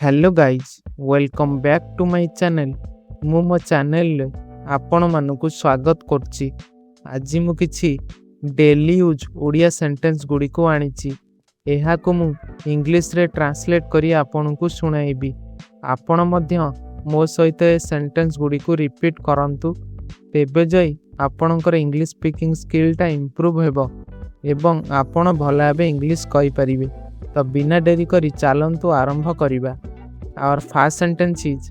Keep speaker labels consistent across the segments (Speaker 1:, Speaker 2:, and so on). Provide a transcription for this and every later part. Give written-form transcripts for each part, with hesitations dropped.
Speaker 1: Hello guys, welcome back to my channel. ମୁଁ ମୋ ଚ୍ୟାନେଲରେ ଆପଣମାନଙ୍କୁ ସ୍ୱାଗତ କରୁଛି। ଆଜି ମୁଁ କିଛି ଡେଲି ୟୁଜ୍ ଓଡ଼ିଆ ସେଣ୍ଟେନ୍ସ ଗୁଡ଼ିକୁ ଆଣିଛି। ଏହାକୁ ମୁଁ ଇଂଲିଶରେ ଟ୍ରାନ୍ସଲେଟ୍ କରି ଆପଣଙ୍କୁ ଶୁଣାଇବି। ଆପଣ ମଧ୍ୟ ମୋ ସହିତ ଏ ସେଣ୍ଟେନ୍ସ ଗୁଡ଼ିକୁ ରିପିଟ୍ କରନ୍ତୁ, ତେବେ ଯାଇ ଆପଣଙ୍କର ଇଂଲିଶ ସ୍ପିକିଂ ସ୍କିଲ୍ଟା ଇମ୍ପ୍ରୁଭ୍ ହେବ ଏବଂ ଆପଣ ଭଲ ଭାବେ ଇଂଲିଶ କହିପାରିବେ। ତ ବିନା ଡେରି କରି ଚାଲନ୍ତୁ ଆରମ୍ଭ କରିବା। Our first sentence is,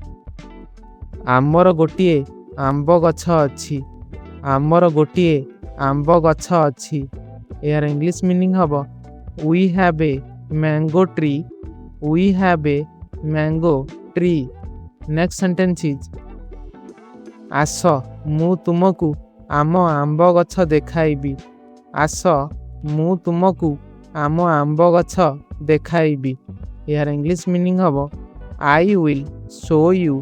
Speaker 1: ଆମର ଗୋଟିଏ ଆମ୍ବ ଗଛ ଅଛି। ଆମର ଗୋଟିଏ ଆମ୍ବ ଗଛ ଅଛି। ଏହାର ଇଂଲିଶ ମିନିଂ ହେବ, We have a mango tree. We have a mango tree. Next sentence is, ଆସ, ମୁଁ ତୁମକୁ ଆମ ଆମ୍ବ ଗଛ ଦେଖାଇବି। ଆସ, ମୁଁ ତୁମକୁ ଆମ ଆମ୍ବ ଗଛ ଦେଖାଇବି। ଏହାର ଇଂଲିଶ ମିନିଂ ହେବ, I will show you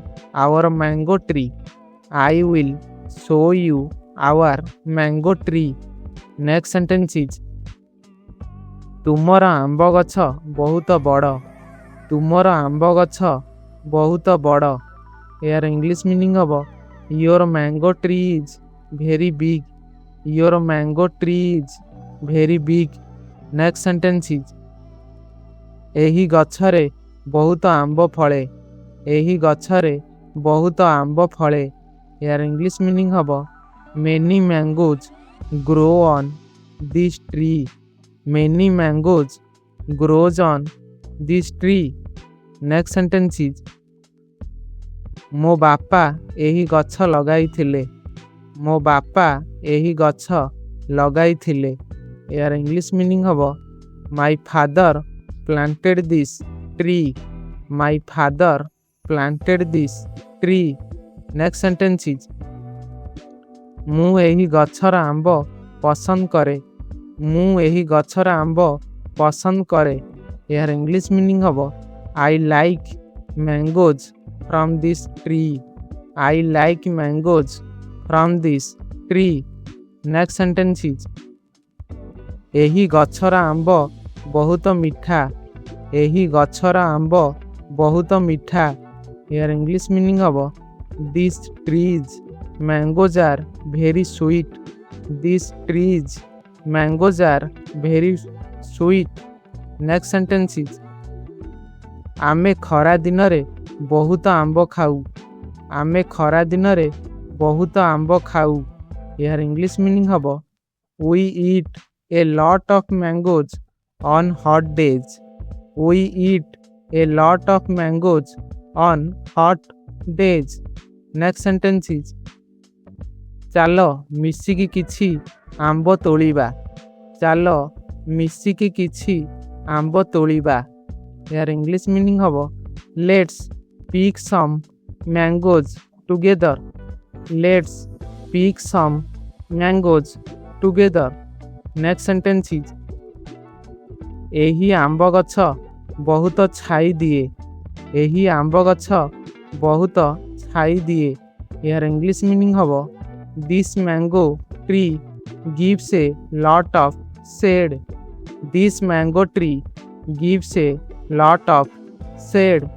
Speaker 1: our mango tree. I will show you our mango tree. Next sentence is, ତୁମର ଆମ୍ବ ଗଛ ବହୁତ ବଡ଼। ତୁମର ଆମ୍ବ ଗଛ ବହୁତ ବଡ଼। ଏହାର ଇଂଲିଶ ମିନିଂ ହେବ, Your mango tree is very big. Your mango tree is very big. Next sentence is, ଏହି ଗଛରେ ବହୁତ ଆମ୍ବ ଫଳେ। ଏହି ଗଛରେ ବହୁତ ଆମ୍ବ ଫଳେ। ଏହାର ଇଂଲିଶ ମିନିଂ ହେବ, Many mangoes grow on this tree. Many mangoes grows on this tree. Next sentence is, ମୋ ବାପା ଏହି ଗଛ ଲଗାଇଥିଲେ। ମୋ ବାପା ଏହି ଗଛ ଲଗାଇଥିଲେ। ଏହାର ଇଂଲିଶ ମିନିଂ ହେବ, My father planted this tree. My father planted this tree. Next sentence is, ମୁଁ ଏହି ଗଛର ଆମ୍ବ ପସନ୍ଦ କରେ। ମୁଁ ଏହି ଗଛର ଆମ୍ବ ପସନ୍ଦ କରେ। ଏହାର ଇଂଲିଶ ମିନିଂ ହେବ, I like mangoes from this tree. I like mangoes from this tree. Next sentence is, ଏହି ଗଛର ଆମ୍ବ ବହୁତ ମିଠା। ଏହି ଗଛର ଆମ୍ବ ବହୁତ ମିଠା। ଏହାର ଇଂଲିଶ ମିନିଂ ହେବ, This tree's mangoes are very sweet. This tree's mangoes are very sweet. Next sentence is, ଆମେ ଖରା ଦିନରେ ବହୁତ ଆମ୍ବ ଖାଉ। ଆମେ ଖରା ଦିନରେ ବହୁତ ଆମ୍ବ ଖାଉ। ଏହାର ଇଂଲିଶ ମିନିଂ ହେବ, We eat a lot of mangoes on hot days. We eat a lot of mangoes on hot days. Next sentence is, ଚାଲ ମିଶିକି କିଛି ଆମ୍ବ ତୋଳିବା। ଚାଲ ମିଶିକି କିଛି ଆମ୍ବ ତୋଳିବା। ଏହାର ଇଂଲିଶ ମିନିଂ ହେବ, Let's pick some mangoes together. Let's pick some mangoes together. Next sentence is, ଏହି ଆମ୍ବ ଗଛ ବହୁତ ଛାଇ ଦିଏ। ଏହି ଆମ୍ବ ଗଛ ବହୁତ ଛାଇ ଦିଏ। ଏହାର ଇଂଲିଶ ମିନିଂ ହେବ, This mango tree gives a lot of shade. This mango tree gives a lot of shade.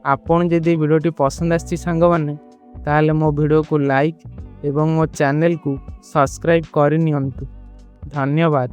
Speaker 1: ଆପଣ ଯଦି ଭିଡ଼ିଓଟି ପସନ୍ଦ ଆସିଛି ସାଙ୍ଗମାନେ, ତାହେଲେ ମୋ ଭିଡ଼ିଓକୁ ଲାଇକ୍ ଏବଂ ମୋ ଚ୍ୟାନେଲକୁ ସବସ୍କ୍ରାଇବ୍ କରିନିଅନ୍ତୁ। ଧନ୍ୟବାଦ।